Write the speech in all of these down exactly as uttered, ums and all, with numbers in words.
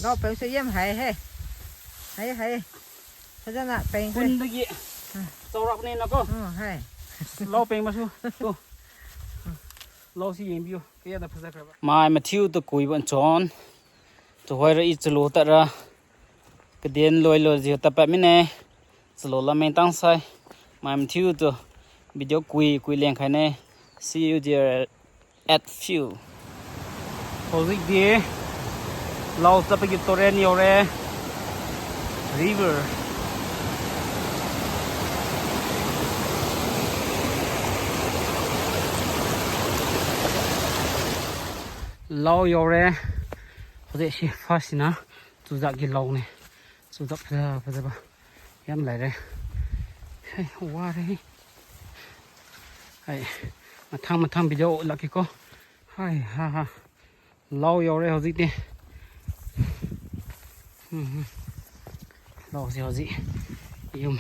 ꯂꯧ ꯄꯦꯡꯁꯦ ꯌꯥꯝ ꯍꯩ ꯍꯦ꯫ ꯍꯩ, ꯍꯩ꯫ ꯐꯖꯅ ꯄꯦꯡꯈ꯭ꯔꯦ꯫ ꯈꯨꯟꯗꯒꯤ ꯎꯝ꯫ ꯆꯥꯎꯔꯛꯄꯅꯤꯅꯀꯣ꯫ ꯎꯝ, ꯍꯩ꯫ ꯂꯧ ꯄꯦꯡꯕꯁꯨ ꯇꯨ꯫ ꯂꯧꯁꯤ ꯌꯦꯡꯕꯤꯌꯨ꯫ ꯀꯌꯥꯗ ꯐꯖꯈ꯭ꯔꯕ꯫ ꯃꯥꯏ ꯃꯊꯤꯎ ꯇꯨ ꯀꯨꯏꯕ ꯆꯣꯟ꯫ ꯇꯨ ꯍꯣꯏꯔ ꯏ ꯆꯂꯣ ꯇꯠꯔ꯫ ꯀꯗꯦꯟ ꯂꯣꯏ ꯂꯣꯏ ꯖꯤꯑꯣ ꯇꯞꯄꯠꯃꯤꯅꯦ꯫ ꯆꯂꯣ ꯂꯃꯦꯡ ꯇꯥꯡ ꯁꯥꯏ꯫ ꯃꯥꯏ ꯃꯊꯤꯎ ꯇꯨ꯫ ꯚꯤꯗꯤꯑꯣ ꯀꯨꯏ ꯀꯨꯏ ꯂꯦꯡꯈꯥꯏꯅꯦ꯫ See you there at few꯫ ꯍꯧꯖꯤꯛꯇꯤ ꯂꯧ ꯆꯠꯄꯒꯤ ꯇꯨꯔꯦꯟ ꯌꯧꯔꯦ꯫ River꯫ ꯂꯧ ꯌꯧꯔꯦ꯫ ꯍꯧꯖꯤꯛ ꯁꯤ ꯐꯥꯔꯁꯁꯤꯅ ꯆꯨꯖꯥꯛꯀꯤ ꯂꯧꯅꯦ꯫ ꯆꯨꯖꯥꯛ ꯐꯖ ꯐꯖꯕ ꯌꯥꯝ ꯂꯩꯔꯦ꯫ ꯍꯦ, ꯋꯥꯔꯦꯍꯦ꯫ ꯑꯩ ꯃꯊꯪ ꯃꯊꯪ ꯚꯤꯗꯤꯑꯣ ꯎꯠꯂꯛꯀꯦꯀꯣ꯫ ꯍꯥꯏ ꯍꯥ ꯍꯥ꯫ ꯂꯧ ꯌꯧꯔꯦ ꯍꯧꯖꯤꯛꯇꯤ꯫ ꯎꯝ, ꯎꯝ꯫ ꯂꯧꯁꯦ ꯍꯧꯖꯤꯛ ꯌꯨꯝ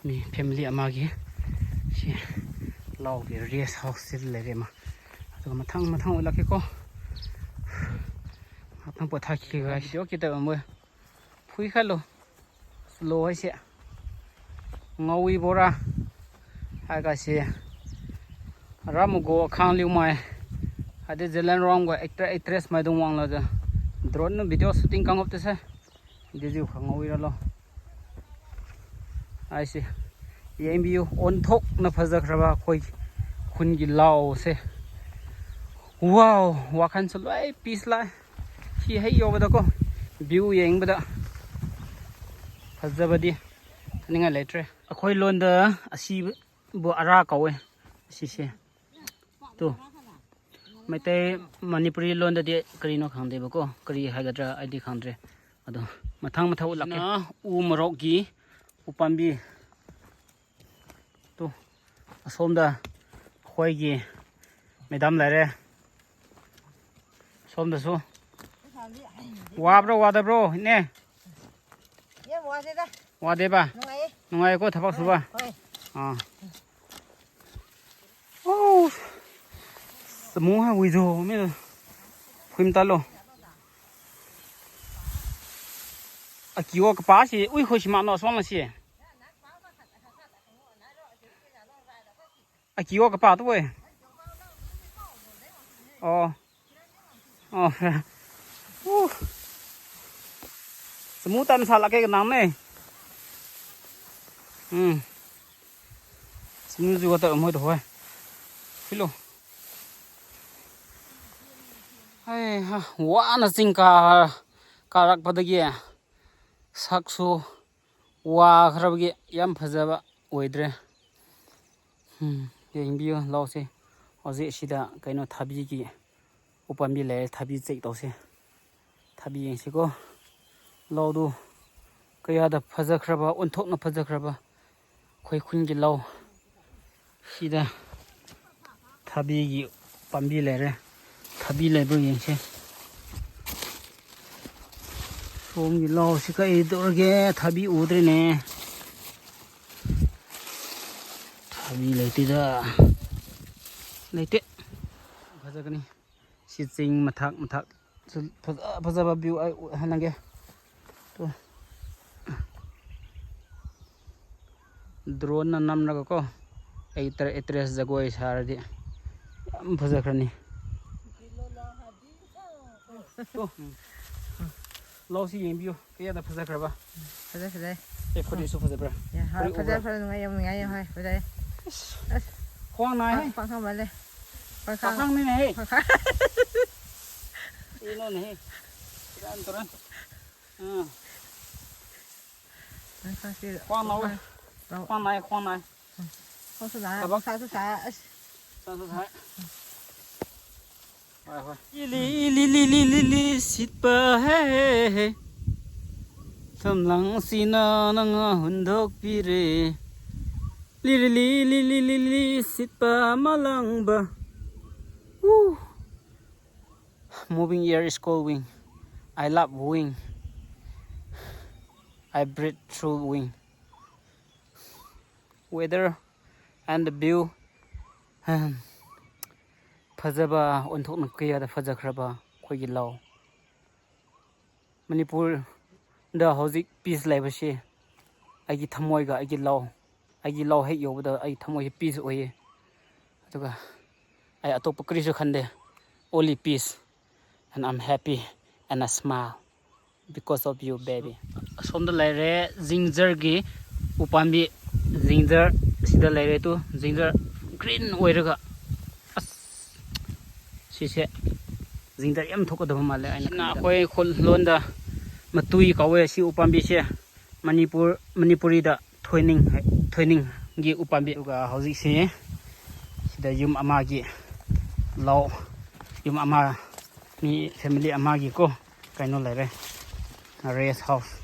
ꯃꯤ ꯐꯦꯃꯤꯂꯤ ꯑꯃꯒꯤ ꯁꯤ ꯂꯧꯒꯤ ꯔꯦꯁ ꯍꯥꯎꯁꯁꯤꯗ ꯂꯩꯔꯦ ꯑꯃ꯫ ꯑꯗꯨꯒ ꯃꯊꯪ ꯃꯊꯪ ꯎꯠꯂꯛꯀꯦꯀꯣ꯫ ꯉꯥꯛꯇꯪ ꯄꯣꯊꯥꯈꯤꯒꯦ, ꯚꯤꯗꯤꯑꯣ ꯈꯤꯇꯪ ꯑꯃꯨꯛ ꯐꯨꯏ ꯈꯜꯂꯣ꯫ ꯂꯣ ꯍꯥꯏꯁꯦ꯫ ꯉꯧꯏ ꯕꯣꯔꯥ꯫ ꯍꯥꯏꯒꯁꯤ꯫ ꯔꯥꯃꯨꯒꯣ ꯈꯥꯡ ꯂꯤꯎ ꯃꯥꯏ꯫ ꯑꯗꯩ ꯖꯦꯂꯦꯟ ꯔꯣꯡꯒ ꯑꯦꯛꯇꯔ ꯑꯦꯛꯇ꯭ꯔꯦꯁ ꯃꯥꯏꯗꯨ ꯋꯥꯡꯂꯗ꯫ ꯗ꯭ꯔꯣꯟꯅ ꯚꯤꯗꯤꯑꯣ ꯁꯨꯇꯤꯡ ꯀꯥꯡꯉꯞꯇꯁꯦ꯫ ꯗꯤꯖꯤꯎ ꯈꯪꯍꯧꯏꯔꯂꯣ꯫ ꯑꯩꯁꯦ ꯌꯦꯡꯕꯤꯌꯨ, ꯑꯣꯟꯊꯣꯛꯅ ꯐꯖꯈ꯭ꯔꯕ ꯑꯩꯈꯣꯏ ꯈꯨꯟꯒꯤ ꯂꯥꯎꯁꯦ꯫ ꯋꯥꯎ, ꯋꯥꯈꯜꯁꯨ ꯂꯣꯏ ꯄꯤꯁ ꯂꯥꯛꯑꯦ꯫ ꯁꯤ ꯍꯦꯛ ꯌꯧꯕꯗꯀꯣ, ꯚ꯭ꯌꯨ ꯌꯦꯡꯕꯗ ꯐꯖꯕꯗꯤ ꯍꯥꯏꯅꯤꯡꯉꯥꯏ ꯂꯩꯇ꯭ꯔꯦ꯫ ꯑꯩꯈꯣꯏ ꯂꯣꯟꯗ ꯑꯁꯤꯕꯨ ꯑꯔꯥ ꯀꯧꯋꯦ꯫ ꯑꯁꯤꯁꯦ ꯇꯨ, ꯃꯩꯇꯩ ꯃꯅꯤꯄꯨꯔꯤ ꯂꯣꯟꯗꯗꯤ ꯀꯔꯤꯅꯣ ꯈꯪꯗꯦꯕꯀꯣ, ꯀꯔꯤ ꯍꯥꯏꯒꯗ꯭ꯔꯥ ꯑꯩꯗꯤ ꯈꯪꯗ꯭ꯔꯦ꯫ ꯑꯗꯣ ꯃꯊꯪ ꯃꯊꯪ ꯎꯠꯂꯛꯀꯦ꯫ ꯁꯤꯅ ꯎ ꯃꯣꯔꯣꯛꯀꯤ ꯎꯄꯥꯝꯕꯤ꯫ ꯇꯨ, ꯑꯁꯣꯝꯗ ꯑꯩꯈꯣꯏꯒꯤ ꯃꯦꯗꯥꯝ ꯂꯩꯔꯦ꯫ ꯁꯣꯝꯗꯁꯨ꯫ ꯋꯥꯕ꯭ꯔꯣ, ꯋꯥꯗꯕ꯭ꯔꯣ, ꯏꯅꯦ? ꯌꯥꯝ ꯋꯥꯗꯦꯗ꯫ ꯋꯥꯗꯦꯕ? ꯅꯨꯡꯉꯥꯏꯌꯦ꯫ ꯅꯨꯡꯉꯥꯏꯀꯣ ꯊꯕꯛ ꯁꯨꯕ? ꯍꯣꯏ꯫ ꯑꯥ꯫ ꯑꯣ꯫ ꯆꯃꯨ ꯍꯥ ꯋꯤꯖꯣ ꯃꯤ ꯐꯨꯏꯝ ꯇꯥꯂꯣ꯫ Akiwa kapa si, ui, khoi si ma no, suang la si. Akiwa kapa tu, ui. Oh. Oh. Uh. Semu tan sa la ke kenang ne. Hmm. Semu ju ka ta mo to, ui. Filo. ꯍꯩꯍꯥ, ꯋꯥꯅ ꯆꯤꯡ ꯀꯥ-, ꯀꯥꯔꯛꯄꯗꯒꯤ ꯁꯛꯁꯨ ꯋꯥꯈ꯭ꯔꯕꯒꯤ ꯌꯥꯝ ꯐꯖꯕ ꯑꯣꯏꯗ꯭ꯔꯦ꯫ ꯎꯝ, ꯌꯦꯡꯕꯤꯌꯨ ꯂꯧꯁꯦ꯫ ꯍꯧꯖꯤꯛ ꯑꯁꯤꯗ ꯀꯩꯅꯣ ꯊꯕꯤꯒꯤ ꯎꯄꯥꯝꯕꯤ ꯂꯩꯔꯦ, ꯊꯕꯤ check ꯇꯧꯁꯦ꯫ ꯊꯕꯤ ꯌꯦꯡꯁꯤꯀꯣ꯫ ꯂꯧꯗꯨ ꯀꯌꯥꯗ ꯐꯖꯈ꯭ꯔꯕ, ꯑꯣꯟꯊꯣꯛꯅ ꯐꯖꯈ꯭ꯔꯕ ꯑꯩꯈꯣꯏ ꯈꯨꯟꯒꯤ ꯂꯧ꯫ ꯁꯤꯗ ꯊꯕꯤꯒꯤ ꯄꯥꯝꯕꯤ ꯂꯩꯔꯦ꯫ ꯊꯕꯤ ꯂꯩꯕ꯭ꯔꯥ ꯌꯦꯡꯁꯦ꯫ ꯁꯣꯝꯒꯤ ꯂꯧꯁꯤ ꯀꯩꯗꯧꯔꯒꯦ? ꯊꯕꯤ ꯎꯗ꯭ꯔꯦꯅꯦ꯫ ꯊꯕꯤ ꯂꯩꯇꯦꯗ꯫ ꯂꯩꯇꯦ꯫ ꯐꯖꯒꯅꯤ꯫ ꯁꯤ ꯆꯤꯡ ꯃꯊꯛ, ꯃꯊꯛ ꯁꯨ ꯐꯖ ꯐꯖꯕ view ꯑꯩ ꯎꯠꯍꯟꯂꯒꯦ꯫ ꯇꯨ꯫ Drone ꯅ ꯅꯝꯂꯒꯀꯣ, actor, actress ꯖꯒꯣꯏ ꯁꯥꯔꯗꯤ ꯌꯥꯝ ꯐꯖꯈ꯭ꯔꯅꯤ꯫ ꯇꯨ꯫ ꯂꯧꯁꯤ ꯌꯦꯡꯕꯤꯌꯨ, ꯀꯌꯥꯗ ꯐꯖꯈ꯭ꯔꯕ꯫ ꯐꯖꯩ, ꯐꯖꯩ꯫ ꯑꯦ, ꯐꯨꯔꯤꯠꯁꯨ ꯐꯖꯕ꯭ꯔꯥ? ꯌꯥ, ꯍꯣꯏ, ꯐꯨꯔꯤꯠ ꯐꯖꯩ, ꯎꯕ꯭ꯔꯥ? ꯐꯖꯩ, ꯅꯨꯡꯉꯥꯏ, ꯌꯥꯝ ꯅꯨꯡꯉꯥꯏꯌꯦ, ꯍꯣꯏ, ꯐꯖꯩ꯫ ꯑꯁ, ꯑꯁ, ꯈ꯭ꯋꯥꯡ ꯅꯥꯏꯍꯦ꯫ ꯈ꯭ꯋꯥꯡ, ꯈ꯭ꯋꯥꯡ ꯈꯥꯃꯜꯂꯦ꯫ ꯈ꯭ꯋꯥꯡ ꯈꯥ-, ꯈ꯭ꯋꯥꯡꯅꯤꯅꯦꯍꯦ꯫ ꯈ꯭ꯋꯥꯡ ꯈꯥ-, ꯀꯩꯅꯣꯅꯦꯍꯦ꯫ ꯁꯦꯔꯥꯟ ꯇꯨꯔꯥꯟ꯫ ꯑꯥ꯫ ꯈ꯭ꯋꯥꯡ ꯈꯥꯁꯤ-, ꯈ꯭ꯋꯥꯡ ꯅꯥꯎꯋꯦ꯫ ꯈ꯭ꯋꯥꯡ ꯅꯥꯎ-, ꯈ꯭ꯋꯥꯡ ꯅꯥꯏ, ꯈ꯭ꯋꯥꯡ ꯅꯥꯏ꯫ ꯈ꯭ꯋꯥꯡꯁꯨ ꯅꯥꯏ, ꯊꯕꯛ꯫ ꯅꯨꯡꯁꯥꯁꯨ ꯁꯥꯏ, ꯑꯁ꯫ ꯅꯨꯡꯁꯥꯁꯨ ꯁꯥꯏ꯫ ꯍꯣꯏ, ꯍꯣꯏ꯫ ꯂꯤꯂꯤ, ꯂꯤꯂꯤ, ꯂꯤꯂꯤ, ꯂꯤꯂꯤ ꯁꯤꯠꯄ ꯍꯦ, ꯍꯦ, ꯍꯦ꯫ ꯊꯝꯂꯥꯡ ꯑꯁꯤꯅ ꯅꯉꯥ ꯍꯨꯟꯗꯣꯛꯄꯤꯔꯦ꯫ ꯂꯤꯔꯤꯂꯤ, ꯂꯤꯂꯤ, ꯂꯤꯂꯤ, ꯁꯤꯠꯄ ꯃꯥꯂꯪꯕ꯫ Woo! Moving air is called wing. I love wing. I breathe through wing. Weather and the view. ꯐꯖꯕ, ꯑꯣꯟꯊꯣꯛꯅ ꯀꯌꯥꯗ ꯐꯖꯈ꯭ꯔꯕ ꯑꯩꯈꯣꯏꯒꯤ ꯂꯧ꯫ ꯃꯅꯤꯄꯨꯔ ꯑꯗ ꯍꯧꯖꯤꯛ ꯄꯤꯁ ꯂꯩꯕꯁꯤ ꯑꯩꯒꯤ ꯊꯃꯣꯏꯒ ꯑꯩꯒꯤ ꯂꯧ, ꯑꯩꯒꯤ ꯂꯧ ꯍꯦꯛ ꯌꯧꯕꯗ ꯑꯩ ꯊꯃꯣꯏꯁꯤ ꯄꯤꯁ ꯑꯣꯏꯌꯦ꯫ ꯑꯗꯨꯒ ꯑꯩ ꯑꯇꯣꯞꯄ ꯀꯔꯤꯁꯨ ꯈꯟꯗꯦ, only peace, and I'm happy and a smile because of you, baby. ꯑꯁꯣꯝꯗ ꯂꯩꯔꯦ ꯖꯤꯡꯖꯔꯒꯤ ꯎꯄꯥꯝꯕꯤ, ꯖꯤꯡꯖꯔ ꯁꯤꯗ ꯂꯩꯔꯦ꯫ ꯇꯨ, ꯖꯤꯡꯖꯔ ꯒ꯭ꯔꯤꯟ ꯑꯣꯏꯔꯒ, ꯑꯁ, ꯁꯤꯁꯦ ꯖꯤꯡꯖꯔ ꯌꯥꯝ ꯊꯣꯛꯀꯗꯕ ꯃꯥꯜꯂꯦ꯫ ꯑꯩꯅ ꯁꯤꯅ ꯈꯟꯕꯗ ꯑꯩꯈꯣꯏ ꯈꯨꯜ ꯂꯣꯟꯗ ꯃꯇꯨꯏ ꯀꯧꯋꯦ꯫ ꯁꯤ ꯎꯄꯥꯝꯕꯤꯁꯦ ꯃꯅꯤꯄꯨꯔ, ꯃꯅꯤꯄꯨꯔꯤꯗ ꯊꯣꯏꯅꯤꯡ ꯍꯥꯏ, ꯊꯣꯏꯅꯤꯡꯒꯤ ꯎꯄꯥꯝꯕꯤ꯫ ꯑꯗꯨꯒ ꯍꯧꯖꯤꯛꯁꯤ ꯁꯤꯗ ꯌꯨꯝ ꯑꯃꯒꯤ ꯂꯧ, ꯌꯨꯝ ꯑꯃ, ꯃꯤ ꯐꯦꯃꯤꯂꯤ ꯑꯃꯒꯤꯀꯣ, ꯀꯩꯅꯣ ꯂꯩꯔꯦ, ꯔꯦꯁ ꯍꯥꯎꯁ꯫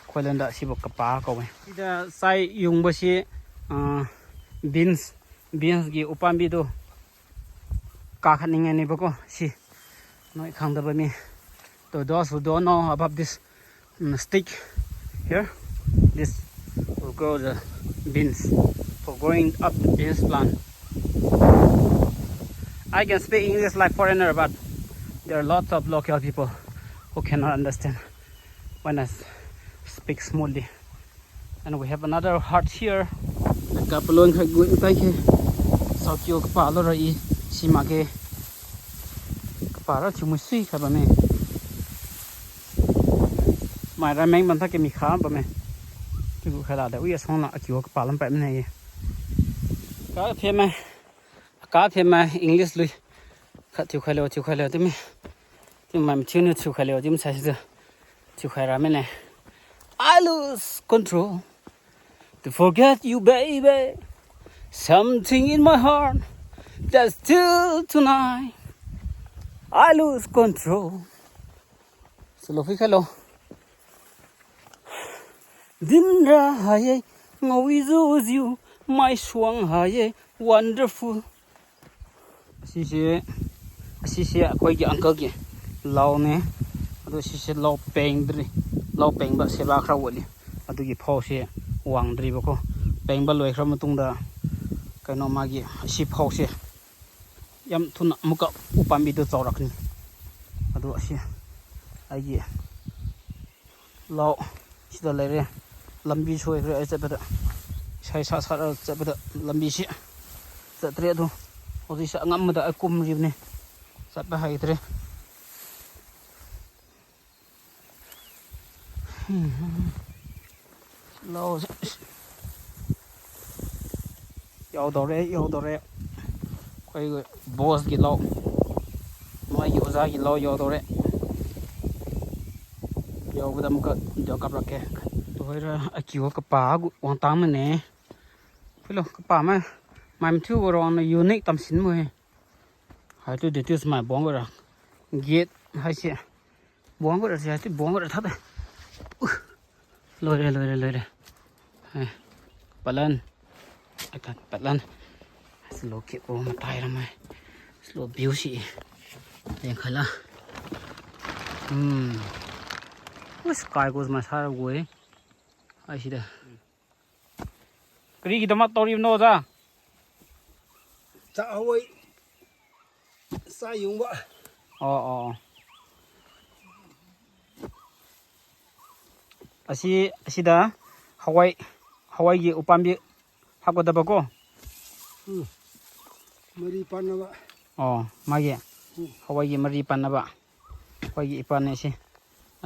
ꯑꯩꯈꯣꯏ ꯂꯣꯟꯗ ꯑꯁꯤꯕꯨ ꯀꯄꯥ ꯀꯧꯋꯦ꯫ ꯁꯤꯗ ꯆꯥꯏ ꯌꯨꯡꯕꯁꯤ, ꯕꯤꯟꯁ, ꯕꯤꯟꯁꯀꯤ ꯎꯄꯥꯝꯕꯤꯗꯣ ꯀꯥꯈꯠꯅꯤꯡꯉꯥꯏꯅꯦꯕꯀꯣ꯫ ꯁꯤ ꯅꯣꯏ ꯈꯪꯗꯕ ꯃꯤ, to those who don't know about this, mm, stick here, this will grow the beans, for growing up the beans plant. I can speak English like foreigner, but there are lots of local people who cannot understand when I s- speak smoothly. And we have another hut here. Kapalon khai gui tai ke. Saukyo kapalo ra i simake. Kapara chumui sui khabame. Mai ra meng ban ta ke mi kha bame. Ki gu khala da ui asong la akyo kapalam pa me. Ka phe mai. Ka phe mai English lui. Kha thiu khai lo, thiu khai lo, timi. Timi mai thiu ni thiu khai lo, timi sai thiu. Thiu khai ra me ne. I lose control. To forget you, baby. Something in my heart that's still tonight. I lose control. Solo fi khalo. Dinra haye, ngawi zu ziu, mai suang haye, wonderful. ꯑꯁꯤꯁꯦ, ꯑꯁꯤꯁꯦ ꯑꯩꯈꯣꯏꯒꯤ ꯑꯪꯀꯜꯒꯤ ꯂꯧꯅꯦ꯫ ꯑꯗꯣ ꯁꯤꯁꯦ ꯂꯧ ꯄꯦꯡꯗ꯭ꯔꯤ, ꯂꯧ ꯄꯦꯡꯕ ꯁꯦꯕꯥ ꯈꯔ ꯋꯥꯠꯂꯤ꯫ ꯑꯗꯨꯒꯤ ꯐꯧꯁꯦ ꯋꯥꯡꯗ꯭ꯔꯤꯕꯀꯣ꯫ ꯄꯦꯡꯕ ꯂꯣꯏꯈ꯭ꯔ ꯃꯇꯨꯡꯗ ꯀꯩꯅꯣ ꯃꯥꯒꯤ ꯑꯁꯤ ꯐꯧꯁꯦ ꯌꯥꯝ ꯊꯨꯅ ꯑꯃꯨꯛꯀ ꯎꯄꯥꯝꯕꯤꯗꯣ ꯆꯥꯎꯔꯛꯀꯅꯤ꯫ ꯑꯗꯣ ꯑꯁꯤ ꯑꯩꯒꯤ ꯂꯧ ꯁꯤꯗ ꯂꯩꯔꯦ꯫ ꯂꯝꯕꯤ ꯁꯣꯏꯈ꯭ꯔꯦ ꯑꯩ ꯆꯠꯄꯗ꯫ ꯏꯁꯩ ꯁꯛ ꯁꯛꯂꯒ ꯆꯠꯄꯗ ꯂꯝꯕꯤꯁꯤ ꯆꯠꯇ꯭ꯔꯦ꯫ ꯑꯗꯨ ꯍꯧꯖꯤꯛꯁꯦ ꯑꯉꯝꯕꯗ ꯑꯩ ꯀꯨꯝꯔꯤꯕꯅꯤ꯫ ꯆꯠꯄ ꯍꯩꯇ꯭ꯔꯦ꯫ ꯂꯧꯁꯦ ꯌꯧꯗꯧꯔꯦ, ꯌꯧꯗꯧꯔꯦ꯫ ꯑꯩꯈꯣꯏꯒꯤ ꯕꯣꯁꯀꯤ ꯂꯧ, ꯃꯣꯏꯒꯤ ꯑꯣꯖꯥꯒꯤ ꯂꯧ ꯌꯧꯗꯧꯔꯦ꯫ ꯌꯧꯕꯗ ꯑꯃꯨꯛꯀ ꯚꯤꯗꯤꯑꯣ ꯀꯥꯞꯂꯛꯀꯦ꯫ ꯇꯣꯏꯔ ꯑꯀꯤꯌꯣ ꯀꯄꯥ ꯋꯥꯡ ꯇꯥꯡꯃꯅꯦ꯫ ꯐꯤꯂꯣ ꯀꯄꯥ ꯑꯃ ꯃꯥꯏ ꯃꯊꯤꯕ ꯔꯣꯡꯅ ꯌꯨꯅꯤꯛ ꯇꯝꯁꯤꯟ ꯃꯣꯏ꯫ ꯍꯥꯏ ꯇꯨ ꯗꯦꯇꯤꯁ ꯃꯥꯏ ꯕꯣꯡ ꯑꯣꯏꯔ꯫ ꯒꯦꯠ ꯍꯥꯏꯁꯦ ꯕꯣꯡ ꯑꯣꯏꯔꯁꯦ ꯍꯥꯏ ꯇꯨ ꯕꯣꯡ ꯑꯣꯏꯔ ꯊꯥꯗꯦ꯫ ꯎ꯫ ꯂꯣꯏꯔꯦ, ꯂꯣꯏꯔꯦ, ꯂꯣꯏꯔꯦ꯫ ꯍꯦ, ꯄꯥꯂꯟ꯫ ꯑꯀꯟ ꯄꯥꯂꯟ꯫ ꯁ꯭ꯂꯣ ꯀꯦꯞ ꯑꯃ ꯇꯥꯏꯔꯝꯃꯦ꯫ ꯁ꯭ꯂꯣ ꯚ꯭ꯌꯨꯁꯤ ꯌꯦꯡꯈꯠꯂ꯫ ꯎꯝ꯫ ꯎꯁ, ꯀꯥꯏ ꯀꯣꯁ ꯃꯁꯥꯔ ꯒꯣꯏ꯫ ꯑꯁꯤꯗ꯫ ꯀꯔꯤꯒꯤꯗꯃꯛ ꯇꯧꯔꯤꯕꯅꯣ, ꯑꯣꯖꯥ? ꯆꯥꯛ ꯍꯋꯥꯏ ꯆꯥ ꯌꯨꯡꯕ꯫ ꯑꯣ, ꯑꯣ, ꯑꯣ꯫ ꯑꯁꯤ, ꯑꯁꯤꯗ ꯍꯋꯥꯏ, ꯍꯋꯥꯏꯒꯤ ꯎꯄꯥꯝꯕꯤ ꯍꯥꯞꯀꯗꯕꯀꯣ? ꯎꯝ꯫ ꯃꯔꯤ ꯄꯥꯟꯅꯕ꯫ ꯑꯣ, ꯃꯥꯒꯤ ꯎꯝ꯫ ꯍꯋꯥꯏꯒꯤ ꯃꯔꯤ ꯄꯥꯟꯅꯕ꯫ ꯑꯩꯈꯣꯏꯒꯤ ꯏꯄꯥꯅꯦ ꯁꯤ꯫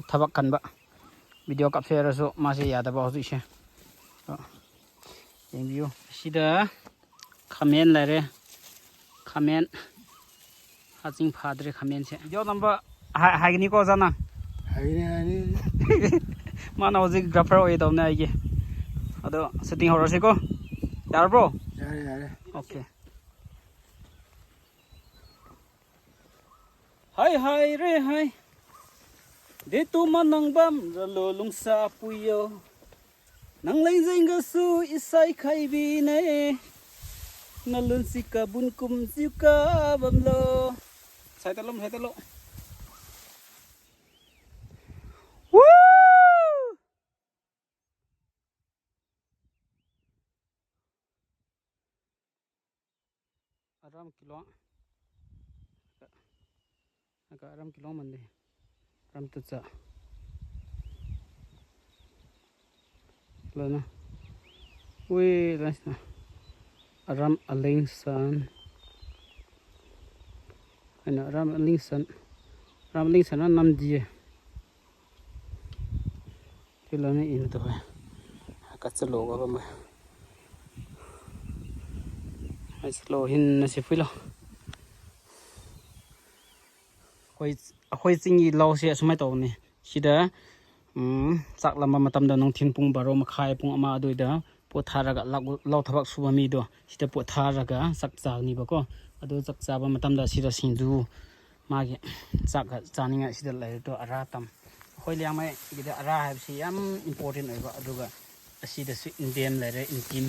ꯊꯕꯛ ꯀꯟꯕ꯫ ꯚꯤꯗꯤꯑꯣ ꯀꯥꯞꯁꯦ ꯍꯥꯏꯔꯁꯨ ꯃꯥꯁꯦ ꯌꯥꯗꯕ ꯍꯧꯖꯤꯛꯁꯦ꯫ ꯑꯗꯣ ꯌꯦꯡꯕꯤꯌꯨ꯫ ꯑꯁꯤꯗ ꯈꯥꯃꯦꯟ ꯂꯩꯔꯦ꯫ ꯈꯥꯃꯦꯟ꯫ ꯍꯥꯆꯤꯡ ꯐꯥꯗ꯭ꯔꯦ ꯈꯥꯃꯦꯟꯁꯦ꯫ ꯚꯤꯗꯤꯑꯣ ꯅꯝꯕ ꯍꯥꯏ-, ꯍꯥꯏꯒꯅꯤꯀꯣ ꯑꯣꯖꯥꯅ? ꯍꯥꯏꯒꯅꯤ, ꯍꯥꯏꯒꯅꯤ꯫ ꯃꯥꯅ ꯍꯧꯖꯤꯛ ꯗ꯭ꯔꯥꯏꯚꯔ ꯑꯣꯏꯗꯧꯅꯦ ꯑꯩꯒꯤ꯫ ꯑꯗꯣ ꯁꯨꯇꯤꯡ ꯍꯧꯔꯁꯤꯀꯣ꯫ ꯌꯥꯔꯕ꯭ꯔꯣ? ꯌꯥꯔꯦ, ꯌꯥꯔꯦ꯫ ꯑꯣꯀꯦ꯫ ꯍꯥꯏ ꯍꯥꯏ ꯔꯦ ꯍꯥꯏ꯫ ꯗꯦ ꯇꯨꯃ ꯅꯪꯕꯝ ꯔꯂꯣ ꯂꯨꯡꯁꯥ ꯄꯨꯌꯣ꯫ ꯅꯪ ꯂꯩꯖꯦꯡꯒꯁꯨ ꯏꯁꯩ ꯈꯥꯏꯕꯤꯅꯦ꯫ ꯅꯂꯨꯟꯁꯤ ꯀꯕꯨꯟ ꯀꯨꯝꯁꯤ ꯀꯥꯕꯝꯂꯣ꯫ ꯁꯥꯏꯗ ꯂꯣꯝ, ꯁꯥꯏꯗ ꯂꯣꯝ꯫ ꯋꯨ! ꯑꯔꯥꯝ ꯀꯤꯂꯣꯡ꯫ ꯑꯒ ꯑꯔꯥꯝ ꯀꯤꯂꯣꯡ ꯃꯟꯗꯦ꯫ ꯑꯔꯥꯝ ꯇꯨꯆꯥ꯫ ꯂꯣꯏꯅ꯫ ꯎꯏ, ꯂꯣꯏꯅ꯫ ꯑꯔꯥꯝ ꯑꯂꯤꯡꯁꯟ꯫ ꯑꯩꯅ ꯑꯔꯥꯝ ꯑꯂꯤꯡꯁꯟ꯫ ꯑꯔꯥꯝ ꯑꯂꯤꯡꯁꯟꯅ ꯅꯝꯗꯤꯌꯦ꯫ ꯁꯤ ꯂꯣꯏꯅ ꯏꯅ ꯇꯧꯋꯦ꯫ ꯀꯠꯆꯜꯂꯣꯒ ꯕꯝꯕ꯫ ꯑꯩ ꯆꯠꯂꯣ ꯍꯤꯟꯅ ꯁꯤ ꯐꯨꯏꯂꯣ꯫ ꯑꯩꯈꯣꯏ, ꯑꯩꯈꯣꯏ ꯆꯤꯡꯒꯤ ꯂꯧꯁꯦ ꯑꯁꯨꯃꯥꯏꯅ ꯇꯧꯕꯅꯤ꯫ ꯁꯤꯗ, ꯎꯝ, ꯆꯥꯛ ꯂꯥꯝꯕ ꯃꯇꯝꯗ ꯅꯨꯡꯊꯤꯜ ꯄꯨꯡ ꯕꯥꯔꯣ ꯃꯈꯥꯏ, ꯄꯨꯡ ꯑꯃ ꯑꯗꯨꯋꯥꯏꯗ ꯄꯣꯊꯥꯔꯒ ꯂꯧ, ꯂꯧ ꯊꯕꯛ ꯁꯨꯕ ꯃꯤꯗꯣ ꯁꯤꯗ ꯄꯣꯊꯥꯔꯒ ꯆꯥꯛ ꯆꯥꯒꯅꯤꯕꯀꯣ꯫ ꯑꯗꯨ ꯆꯥꯛ ꯆꯥꯕ ꯃꯇꯝꯗ ꯁꯤꯗ ꯁꯤꯡꯖꯨ, ꯃꯥꯒꯤ ꯆꯥꯛꯀ ꯆꯥꯅꯤꯡꯉꯥꯏ ꯁꯤꯗ ꯂꯩꯔꯦꯗꯣ꯫ ꯑꯔꯥ ꯇꯝ, ꯑꯩꯈꯣꯏ ꯂꯤꯌꯥꯡꯃꯩꯒꯤꯗꯤ ꯑꯔꯥ ꯍꯥꯏꯕꯁꯤ ꯌꯥꯝ important ꯑꯣꯏꯕ꯫ ꯑꯗꯨꯒ ꯑꯁꯤꯗꯁꯨ ꯏꯟꯗꯦꯝ ꯂꯩꯔꯦ, ꯏꯟꯇꯤꯝ꯫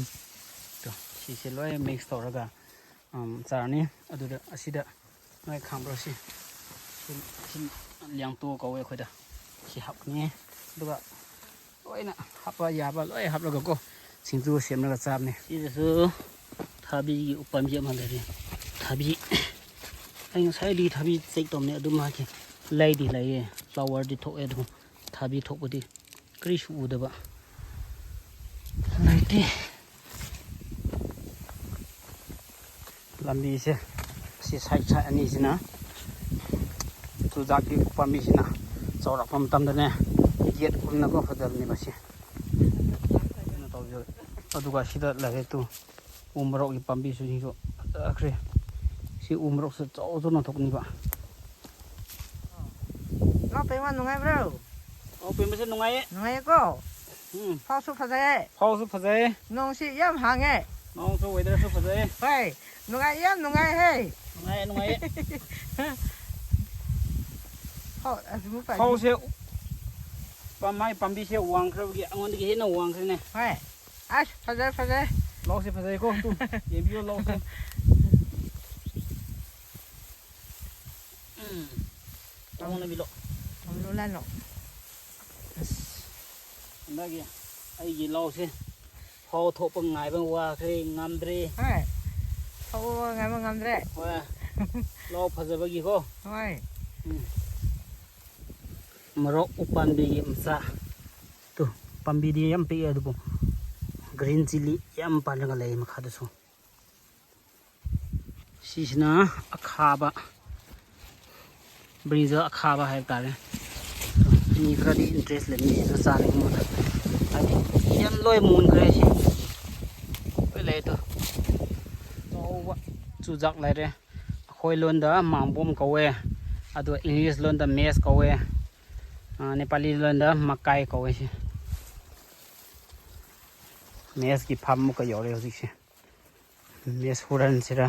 ꯇꯣ, ꯁꯤꯁꯦ ꯂꯣꯏ mix ꯇꯧꯔꯒ, ꯎꯝ, ꯆꯥꯔꯅꯤ꯫ ꯑꯗꯨꯗ ꯑꯁꯤꯗ ꯅꯣꯏ ꯈꯪꯕ꯭ꯔꯣ? ꯁꯤ, ꯁꯤ, ꯁꯤ ꯂꯤꯌꯥꯡꯇꯣ ꯀꯧꯋꯦ ꯑꯩꯈꯣꯏꯗ꯫ ꯁꯤ ꯍꯥꯞꯀꯅꯤ꯫ ꯑꯗꯨꯒ ꯂꯣꯏꯅ ꯍꯥꯞꯄ ꯌꯥꯕ ꯂꯣꯏ ꯍꯥꯞꯂꯒꯀꯣ, ꯁꯤꯡꯖꯨ ꯁꯦꯝꯂꯒ ꯆꯥꯕꯅꯦ꯫ ꯁꯤꯗꯁꯨ ꯊꯥꯕꯤꯒꯤ ꯎꯄꯥꯝꯕꯤ ꯑꯃ ꯂꯩꯔꯦ꯫ ꯊꯥꯕꯤ, ꯑꯩ ꯉꯁꯥꯏꯗꯒꯤ ꯊꯥꯕꯤ check ꯇꯧꯕꯅꯦ, ꯑꯗꯨ ꯃꯥꯒꯤ ꯂꯩꯗꯤ ꯂꯩꯌꯦ, flowerꯗꯤ ꯊꯣꯛꯑꯦ, ꯑꯗꯨꯕꯨ ꯊꯥꯕꯤ ꯊꯣꯛꯄꯗꯤ ꯀꯔꯤꯁꯨ ꯎꯗꯕ ꯂꯩꯇꯦ꯫ ꯂꯝꯕꯤꯁꯦ ꯁꯤ side side ꯑꯅꯤꯁꯤꯅ ꯆꯨꯖꯥꯛꯀꯤ ꯄꯥꯝꯕꯤꯁꯤꯅ ꯆꯥꯎꯔꯛꯄ ꯃꯇꯝꯗꯅꯦ, ꯌꯦꯠꯀꯨꯝꯅꯀꯣ ꯐꯖꯕꯅꯦꯕ ꯁꯤ꯫ ꯀꯩꯅꯣ ꯇꯧꯖ-, ꯑꯗꯨꯒ ꯁꯤꯗ ꯂꯩꯔꯦ ꯇꯨ, ꯎ ꯃꯣꯔꯣꯛꯀꯤ ꯄꯥꯝꯕꯤꯁꯤꯡꯁꯨ ꯐꯖꯈ꯭ꯔꯦ꯫ ꯁꯤ ꯎ ꯃꯣꯔꯣꯛꯁꯨ ꯆꯥꯎ ꯆꯥꯎꯅ ꯊꯣꯛꯅꯤꯕ꯫ ꯅꯥꯎ ꯄꯦꯝꯃ ꯅꯨꯡꯉꯥꯏꯕ꯭ꯔꯣ? ꯑꯣ, ꯄꯦꯝꯕꯁꯦ ꯅꯨꯡꯉꯥꯏꯌꯦ꯫ ꯅꯨꯡꯉꯥꯏꯌꯦꯀꯣ? ꯎꯝ꯫ ꯐꯥꯎꯁꯨ ꯐꯖꯩꯌꯦ꯫ ꯐꯥꯎꯁꯨ ꯐꯖꯩꯌꯦ꯫ ꯅꯣꯡꯁꯤ ꯌꯥꯝ ꯍꯥꯡꯉꯦ꯫ ꯅꯣꯡꯁꯨ, weatherꯁꯨ ꯐꯖꯩꯌꯦ꯫ ꯍꯣꯏ, ꯅꯨꯡꯉꯥꯏ, ꯌꯥꯝ ꯅꯨꯡꯉꯥꯏꯍꯦ꯫ ꯅꯨꯡꯉꯥꯏꯌꯦ, ꯅꯨꯡꯉꯥꯏꯌꯦ꯫ ꯐꯥꯎ, ꯑꯁꯤꯃꯨꯛ ꯄꯥꯏ-, ꯐꯥꯎꯁꯦ ꯄꯥꯝ-, ꯃꯥꯏ ꯄꯥꯝꯕꯤꯁꯦ ꯋꯥꯡꯈ꯭ꯔꯕꯒꯤ ꯑꯩꯉꯣꯟꯗꯒꯤ ꯍꯦꯟꯅ ꯋꯥꯡꯈ꯭ꯔꯦꯅꯦ꯫ ꯍꯣꯏ꯫ ꯑꯁ, ꯐꯖꯔꯦ, ꯐꯖꯔꯦ꯫ ꯂꯧꯁꯦ ꯐꯖꯩꯀꯣ, ꯇꯨ, ꯌꯦꯡꯕꯤꯌꯣ ꯂꯧꯁꯦ꯫ ꯎꯝ꯫ ꯑꯃꯨꯛ ꯅꯕꯤꯂꯣ꯫ ꯑꯃꯨꯛ ꯂꯥꯟꯂꯣ꯫ ꯑꯁ, ꯍꯟꯗꯛꯀꯤ ꯑꯩꯒꯤ ꯂꯧꯁꯦ ꯐꯧ ꯊꯣꯛꯄ ꯉꯥꯏꯕ ꯋꯥꯈ꯭ꯔꯦ, ꯉꯝꯗ꯭ꯔꯦ꯫ ꯍꯣꯏ꯫ ꯐꯧ ꯉꯥꯏꯕ ꯉꯝꯗ꯭ꯔꯦ꯫ ꯍꯣꯏ꯫ ꯂꯧ ꯐꯖꯕꯒꯤꯀꯣ꯫ ꯍꯣꯏ꯫ ꯎꯝ꯫ ꯃꯣꯔꯣꯛ ꯎꯄꯥꯝꯕꯤꯒꯤ ꯃꯆꯥ꯫ ꯇꯨ꯫ ꯄꯥꯝꯕꯤꯗꯤ ꯌꯥꯝ ꯄꯤꯛꯑꯦ, ꯑꯗꯨꯕꯨ green chilli ꯌꯥꯝ ꯄꯥꯜꯂꯒ ꯂꯩ ꯃꯈꯥꯗꯁꯨ꯫ ꯁꯤꯁꯤꯅ ꯑꯈꯥꯕ, brinjal ꯑꯈꯥꯕ ꯍꯥꯏꯕ ꯇꯥꯔꯦ꯫ ꯃꯤ ꯈꯔꯗꯤ interest ꯂꯩ, ꯃꯤꯁꯤꯅ ꯆꯥꯅꯤꯡꯕꯗ꯫ ꯍꯥꯏꯗꯤ ꯌꯥꯝ ꯂꯣꯏ ꯃꯨꯟꯈ꯭ꯔꯦ ꯁꯤ꯫ ꯂꯣꯏ ꯂꯩ ꯑꯗꯣ꯫ ꯑꯆꯧꯕ ꯆꯨꯖꯥꯛ ꯂꯩꯔꯦ꯫ ꯑꯩꯈꯣꯏ ꯂꯣꯟꯗ ꯃꯥꯡꯕꯣꯝ ꯀꯧꯋꯦ, ꯑꯗꯨꯒ English ꯂꯣꯟꯗ maize ꯀꯧꯋꯦ, ꯑ, ꯅꯦꯄꯥꯂꯤ ꯂꯣꯟꯗ ꯃꯀꯥꯏ ꯀꯧꯋꯦ꯫ ꯁꯤ maize ꯀꯤ farm ꯑꯃꯨꯛꯀ ꯌꯧꯔꯦ ꯍꯧꯖꯤꯛꯁꯦ꯫ Maize ꯍꯨꯔꯥꯟꯁꯤꯔ?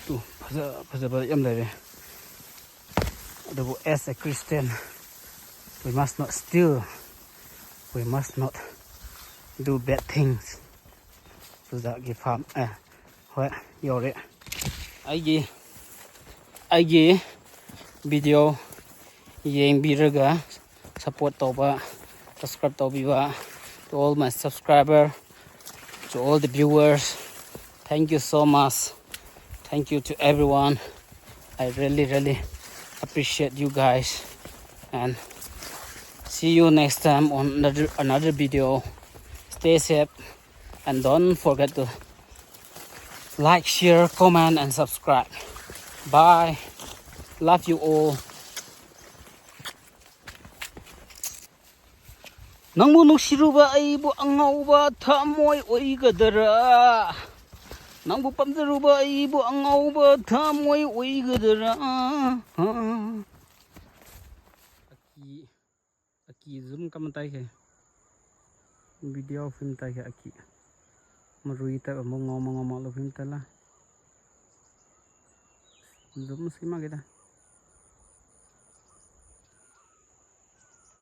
ꯇꯨ, ꯐꯖ ꯐꯖꯕ ꯌꯥꯝ ꯂꯩꯔꯦ꯫ ꯑꯗꯨꯕꯨ as a Christian, we must not steal, we must not do bad things꯫ ꯆꯨꯖꯥꯛꯀꯤ farm, ꯑꯦ, ꯍꯣꯏ, ꯌꯧꯔꯦ꯫ ꯑꯩꯒꯤ, ꯑꯩꯒꯤ video ꯌꯦꯡꯕꯤꯔꯒ support ꯇꯧꯕ, subscribe ꯇꯧꯕꯤꯕ, to all my subscriber, to all the viewers, thank you so much. Thank you to everyone. I really, really appreciate you guys. And see you next time on another, another video. Stay safe and don't forget to like, share, comment, and subscribe. Bye. Love you all. ꯅꯪꯕꯨ ꯅꯨꯡꯁꯤꯔꯨꯕ ꯑꯩꯕꯨ ꯑꯉꯥꯎꯕ ꯊꯃꯣꯏ ꯑꯣꯏꯒꯗꯔꯥ? ꯅꯪꯕꯨ ꯄꯥꯝꯖꯔꯨꯕ ꯑꯩꯕꯨ ꯑꯉꯥꯎꯕ ꯊꯃꯣꯏ ꯑꯣꯏꯒꯗꯔꯥ? ꯑꯀꯤ, ꯑꯀꯤ zoom ꯀꯃ ꯇꯥꯏꯈꯦ? Video film ꯇꯥꯏꯈꯦ ꯑꯀꯤ꯫ ꯃꯔꯨꯏ ꯇꯛ ꯑꯃꯨꯛ ꯉꯥꯎꯃ ꯉꯥꯎꯃ ꯂꯧ film ꯇꯂꯥ꯫ Zoom ꯁꯤꯃꯒꯦꯗ꯫